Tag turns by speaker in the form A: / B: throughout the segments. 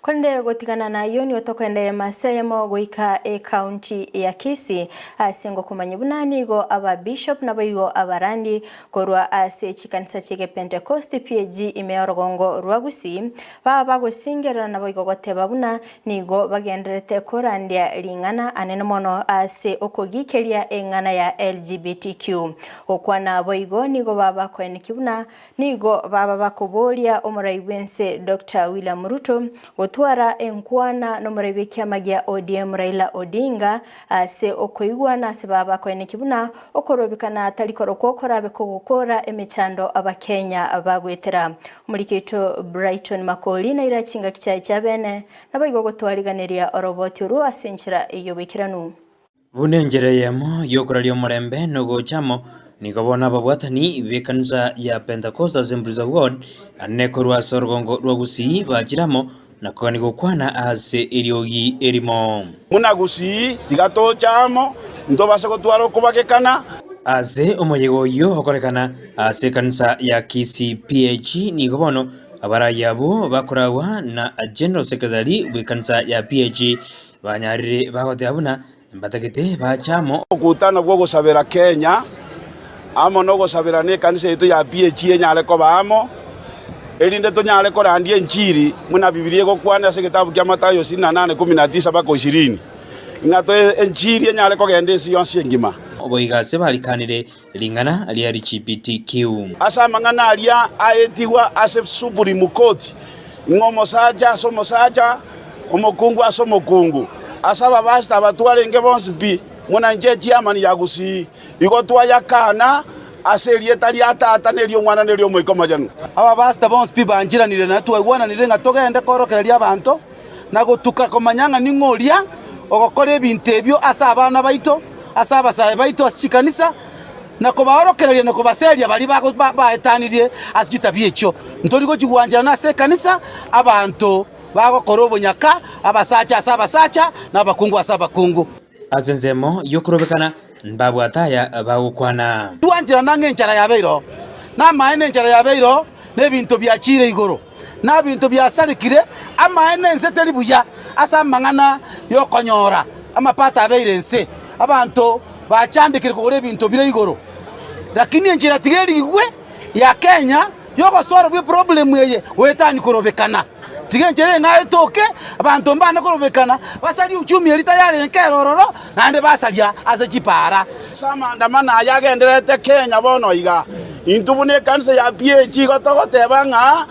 A: Korende gotigana nayio nigo tokoenda eyemo ase eyemo goika ecounty ya Kisii ase ngokomanya buna nigo aba bishop naboigo abarandi korwa ase chikanisa chi'egepentekosti PAG ime y'orogongo rwa Gusii baba bagosingerera naboigo goteba buna nigo bagendererete korandia ring'ana anene mono ase okogikeria eng'ana ya LGBTQ. Gokwana boigo nigo baba bakoenekia buna Nigo baba bakoboria omorai bw'ense Doctor William Ruto gotwara enkwana nomorai bw'ekiama gia ODM Raila Odinga ase okoigwana ase baba bakoenekia buna okorobekana tari korokwo korabe kogokora emechando abakenya bagoetera. Omoriki oito Brighton Makori naira chingaki chiaye chia bene naboigo gotwariganeria oroboti orwo ase enchera y'oboikeranu.
B: Buna enchera eyemo y'okoraria omorembe na ogocha amo, nigo bono ababwatani b'ekanisa ya Pentecostal Assemblies of God ane korwa ase orogongo rwa Gusii bachire amo na kogania gokwana ase eriogi erimo.
C: Buna Gusii, tiga toche amo, ntobase gotwara okobagekana.
B: Ase omoyega oyio okorekana ase ekanisa ya Kisii PAG nigo bono abarai abwo bakoragwa na General Secretary bw'ekanisa ya PAG Banyarire bagoteba buna mbatagete bache amo.
C: Omokutano bw'ogosabera Kenya amo nogosabera nekanisa yaito ya PAG enyare koba amo, erinde tonyare korandia enchiri buna Bibilia egokwana ase egetabu kia Mathayo 28:19 mpaka 20, ng'a toe enchiri enyare kogenda ense yonsi engima.
B: Boigo ase barikanire ring'ana ria LGBTQ.
C: Ase amang'ana aria aetigwa ase Supreme Court, ng'a omosacha ase omosacha, omokungu ase omokungu, ase abapastor aba twarenge bonsi pi, buna inche echairman ya Gusii, igo twayakana ase erieta ria Tata, na eri'Omwana, na eri'Omoika Omochenu.
D: Abapastor bonsi pi banchiranire na twaigwananire ng'a togende korokereria abanto na gotuka komanya ng'a ning'o oria ogokora ebinto ebio ase abana baito, ase abasae baito ase chikanisa, na kobaorokereria na kobaseria baria baetanirie ase chitabia echio. Ntori gochigwancherana ase ekanisa abanto bagokora obonyaka, abasacha ase abasacha, na abakungu ase abakungu.
B: Ase ensemo y'okorobekana mbabwate aya bagokwana.
D: Twancherana ng'a enchara yabeire oo, na amaene enchara yabeire oo, na ebinto biachiire igoro, na ebinto biasarekire, amaene ense teri buya ase amang'ana y'okonyora amapato abeire ense. Abanto bachandekire kogora ebinto bire igoro, lakini enchera tiga erigwe ya Kenya y'ogosolve eproblem eye goetania korobekana. Tiga enchera eng'ao etoke, abanto mbane korobekana, basarie uchumi eria tayarenge ere ororo, naende basaria ase chipaara.
C: Ase amaandamano aya agendererete Kenya bono iga, intwe buna ekanisa ya PAG igo togoteba ng'a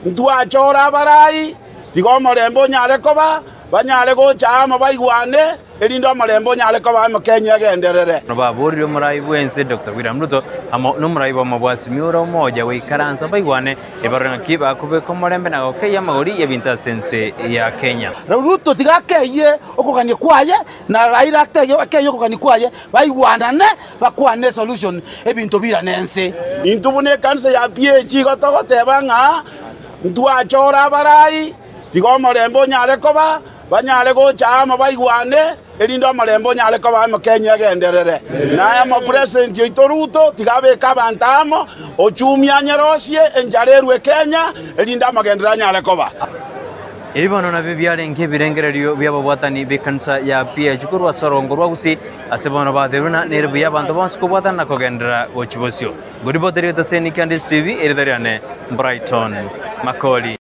C: ntwachore abarai, tiga omorembe onyare koba, banyare gocha amo baigwane, erinde omorembe onyare koba amo Kenya egenderere.
E: Baborire omorai bw'ense Doctor William Ruto amo nomorai bw'amabwasimi ore omoja goikaransa baigwane ebarore ng'aki bakobeka omorembe na gokeyia amagori y'ebinto ase ense ya Kenya.
D: Ruto tiga akeyie okogania kwaye na Raila akeyie okogania kwaye baigwanane bakwane esolution ebinto birane ense.
C: Intwe buna ekanisa ya PAG igo togoteba ng'a ntwachore abarai, tiga omorembe onyare koba, banyare gocha amo baigwane, erinde omorembe onyare koba amo Kenya egenderere. Naye omopresident oito Ruto tiga abeke abanto amo, ochumi anyerosie, enchara erwe Kenya, erinde amagenderero anyare koba.
E: Ebi bono nabio biarenge ebirengererio bi'ababwatani b'ekanisa ya PAG korwa ase orogongo rwa Gusii, ase bono batebiwe ng'a nere buya abanto bonsi kobwatana na kogenderera gochia bosio. Ngoripoteria Getaseini kia Ndisi TV, erieta riane Brighton Makori.